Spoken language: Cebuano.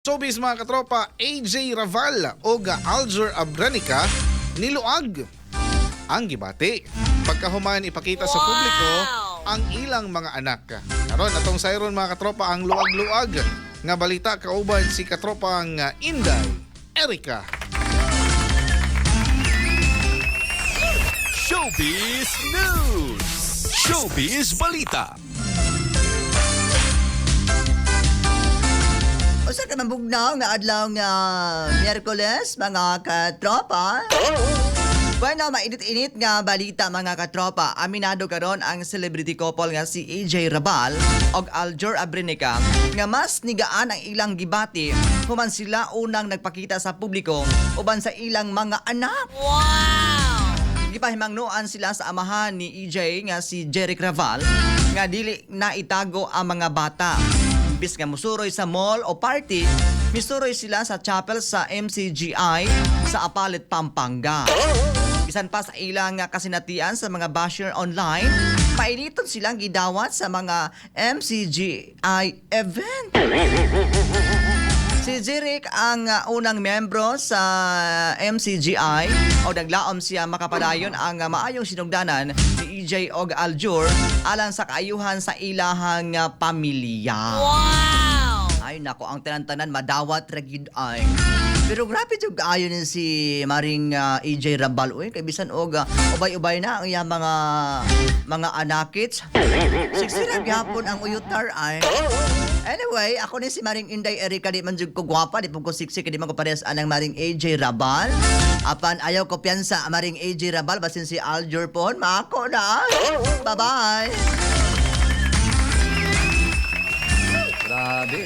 Showbiz, mga katropa, AJ Raval o Aljur Abrenica niluag ang gibati pagkahuman ipakita sa publiko ang ilang mga anak. Karon atong sayron, mga katropa, ang luag-luag nga balita kauban si katropang Inday Erica. Showbiz News! Showbiz Balita! Usa ka mabugnaw nga adlaw nga Miyerkules, mga katropa. Bueno, mainit-init nga balita, mga katropa. Aminado karon ang celebrity couple nga si AJ Rabal og Aljur Abrenica nga mas nigaan ang ilang gibati human sila unang nagpakita sa publiko uban sa ilang mga anak. Gipahimangnoan sila sa amahan ni EJ nga si Jeric Raval nga dili na itago ang mga bata. Imbis nga musuroy sa mall o party, misuroy sila sa chapel sa MCGI sa Apalit, Pampanga. Bisan pa sa ilang kasinatian sa mga basher online, painiton silang gidawat sa mga MCGI event. Si Jeric ang unang membro sa MCGI o naglaom siya makapadayon ang maayong sinugdanan ni EJ og Aljur alang sa kaayuhan sa ilahang pamilya. Wow! Ay nako, ang tanan-tanan madawat ra gyud ay. Pero grabe jud kaayo ni si Maring EJ Rabal uy, kay bisan og ubay-ubay na ang iyang mga anakits. Siksira gyapon ang uyutar ay. Anyway, ako ni si Maring Inday Erika, di man jud ko gwapa, di pud ko siksi, di man ko parehas anang Maring AJ Rabal. Apan ayaw ko piyansa Maring AJ Rabal basin si Aljur pon, maako na. Bye-bye. Grabe.